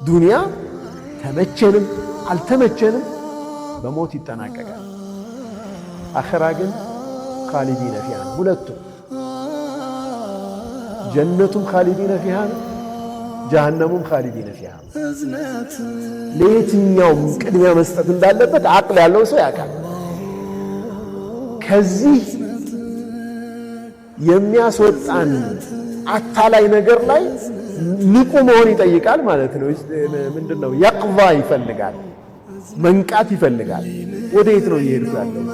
ዱንያ ተመቸንም አልተመቸንም በሞት ይጠናቀቃል። አኸራ ግን خالدين فيها ነው። ሁለቱም ጀነቱም خالدين فيها ነው፣ ጀሃነሙም خالدين فيها ነው። ለየትኛውም ቅድሚያ መስጠት እንዳለበት አቅል ያለው ሰው ያውቃል። ከዚህ የሚያስወጣን አታላይ ነገር ላይ ንቁ መሆን ይጠይቃል ማለት ነው። ምንድን ነው يقظة ይፈልጋል፣ መንቃት ይፈልጋል። ወደ የት ነው እየሄድኩ ያለሁት?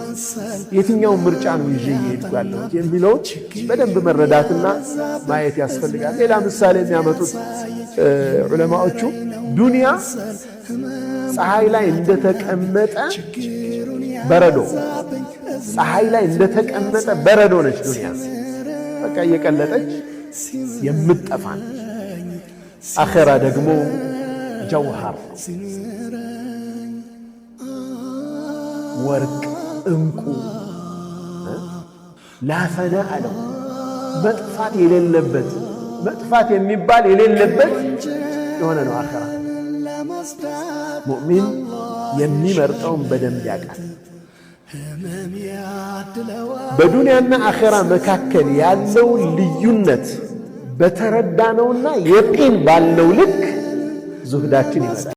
የትኛውን ምርጫ ነው ይዤ እየሄድኩ ያለሁት የሚለውን በደንብ መረዳትና ማየት ያስፈልጋል። ሌላ ምሳሌ የሚያመጡት ዑለማዎቹ ዱንያ ፀሐይ ላይ እንደተቀመጠ በረዶ፣ ፀሐይ ላይ እንደተቀመጠ በረዶ ነች ዱንያ። በቃ እየቀለጠች የምትጠፋ ነች። አኼራ ደግሞ جوهر ወርቅ፣ እንቁ لا فناء له መጥፋት የሌለበት፣ መጥፋት የሚባል የሌለበት የሆነ ነው አኼራ። ሙእሚን የሚመርጠውን በደንብ ያውቃል። በዱንያና አኼራ መካከል ያለውን ልዩነት በተረዳነውና የቂን ባለው ልክ ዙህዳችን ይመጣል።